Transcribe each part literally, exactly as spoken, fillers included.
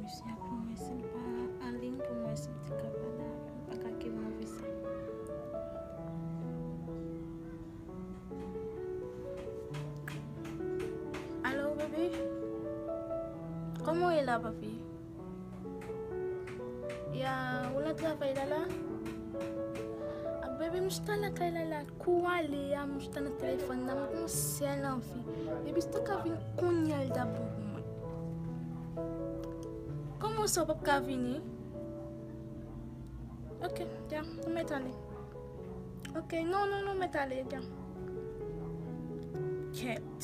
Mesye a pou mwen, si l pa anliy pou mwen, si l te ka pale avè m, m pa ka kenbe anvi sa. Alo, bebe? Kòman w ye la, papi? Ya, ou nan travay la, la? A, bebe, m chita lakay la, la. Kou w ale a, m chita nan telefòn nan, m gon sèl anvi. Depi si w ta ka vin kounye a, l t ap bon pou mwen. Kòman sa w p ap ka vini? Ok, ya, ou mèt ale. Ok, non, non, non, mèt ale, ya. Kèt.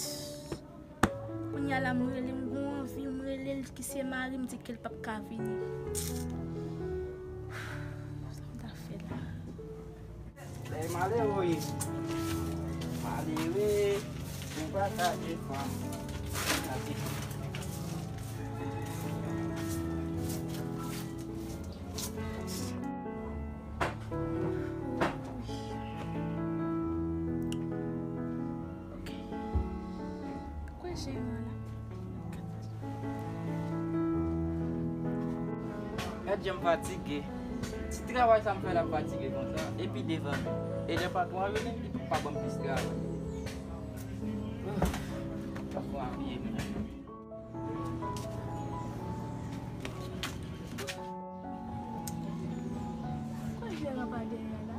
Kounye a la, m rele, m gon anvi, m rele l ki se mari m, di ke l p ap ka vini. Sa m ta fè la? Lè malere w ye. Malere, ou pa ka defann. Ok. Kwè jeran la. Gad jan m fatige. Ti travay sa m fè la fatige konsa. Epi devan. E lè patwon an vini, li pa ban m plis travay. Patwon an piye m. Kwè jeran pa genyen la.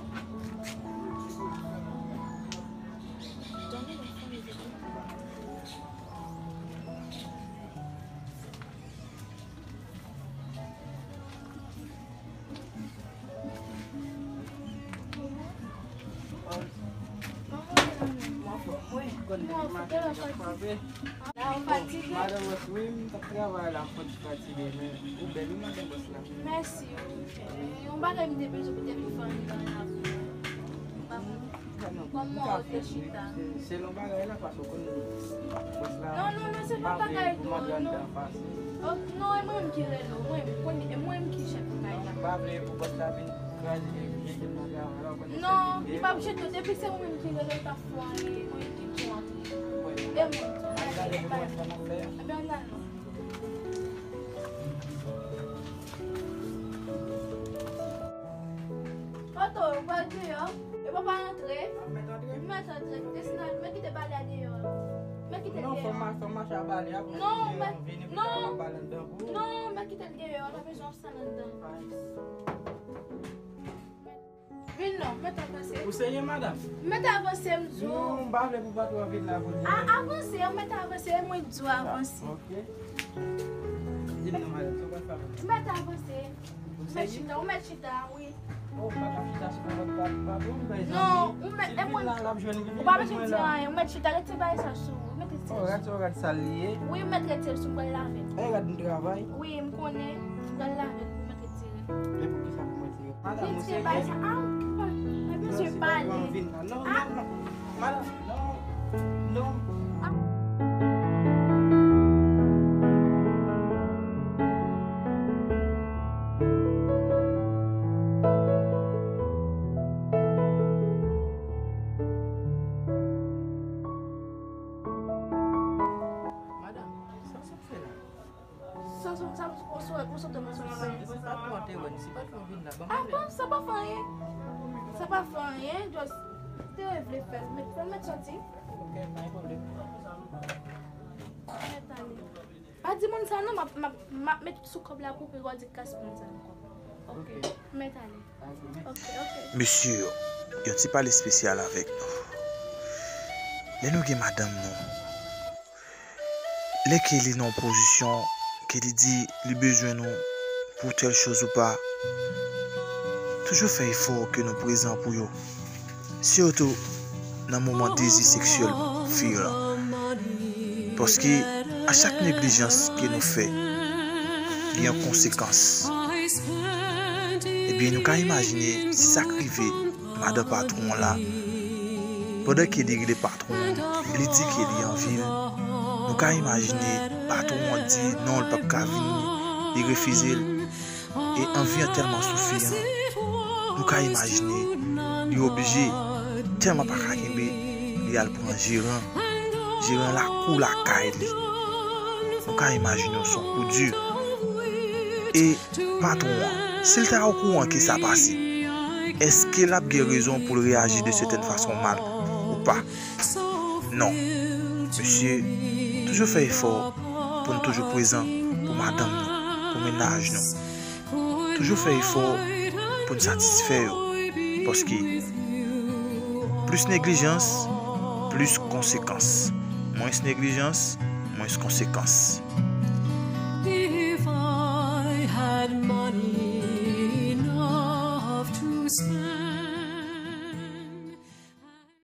Madanm, wi, m t ap travay la, m fò ti fatige, men ou bèl, wi, madanm bòs la. Mèsi, wi. Yon bagay m te bezwen poutèt pou fanmi an la. Kòman w te chita? Selon bagay la, paske w konn bòs la. Non, non, non, se pa bagay dwòl, non. Oh, non, e mwen menm ki rele w, mwen menm, konnen, e mwen menm ki chèf kay la. M pa vle pou bòs la vin kraze, vin kraze travay la, w konnen. Non, li p ap jete w, depi se mwen menm ki rele w, l p ap fè w anyen, mwen menm ki di w antre. E mwen, ann gade pou bòs la n ap fè. Ebyen, ann al non. Foto, ou pral deyò? E papa antre? Mèt antre? Mèt antre. Kite sina, mèt kite bale a deyò. Mèt kite l deyò. Non, fò m, fò m mache a bale a. Non, mèt, non. Non, mèt kite l deyò. Pa bezwen ap sal anndan. Vin non, mèt avanse. Ou serye, madanm? Mèt avanse, m di w. Non, m pa vle pou patwon an vin la kounye a. A, avanse, mèt avanse, mwen di w avanse. Ok. Di m non, madanm, sa w pral fè avè m? Mèt avanse. Ou mèt chita, ou mèt chita, wi. Oh, ou pa ka chita sou pòt pa, pa, pa, pa, non, ou mèt, e mwen, ou pa bezwen di anyen, ou mèt chita, rete bagay sa sou ou, mèt retire. Oh, rad sa, rad sal li ye. Wi, ou mèt retire l sou, m pral lave l. E rad m travay. Wi, m konnen, m pral lave l, ou mèt retire. E poukisa pou mwen retire? Madanm, ou serye? Retire bagay sa, a, ou pa, pa bezwen pale. Non, non, non. Madanm, non, non. Madanm, sa w sot fè la? Sa, sa, sa, ou sot, ou sot, ou sot fè. Si patwon an te wè n, si patwon an vin la, ban m ale. A bon, sa pa fè anyen. Sa pa fè anyen, just te vle fè l, mèt, fè l mèt soti. Ok, pa gen pwoblèm. Mèt ale. Pa di moun sa non, m ap, m ap, m ap met sou kòb la pou w pi gwo di kas moun sa ankò. Ok. Ok. Mèt ale. Ok, ok. Mesye yo, yon ti pale espesyal avèk nou. Lè nou gen madanm nou, lè ke li nan yon pozisyon ke li di li bezwen nou pou tèl choz ou pa, toujou fè efò ke nou prezan pou yo. Sitou nan moman dezi seksyèl fi lan. Paske a chak neglijans ke nou fè, gen yon konsekans. Ebyen, nou ka imajine si sa k rive madan patwon an la, pandan ke li rele patwon an, li di ke li anvi l. Nou ka imajine patwon an di non, l p ap ka vini, li refize l. E anvi an tèlman soufiyan, nou ka imajine li oblije, tèlman pa ka kenbe, li al pran jeran, jeran lakou lakay li. Nou ka imajine w, se yon kou di. E patwon an, si l ta okouran ke sa pase, èske l ap gen rezon pou l reyaji de sètèn fason mal ou pa? Non. Mesye, toujou fè efò pou n toujou prezan pou madanm nou, pou mennaj nou. Toujou fè efò pou n satisfè yo. Paske plis neglijans, plis konsekans. Mwens neglijans, mwens konsekans.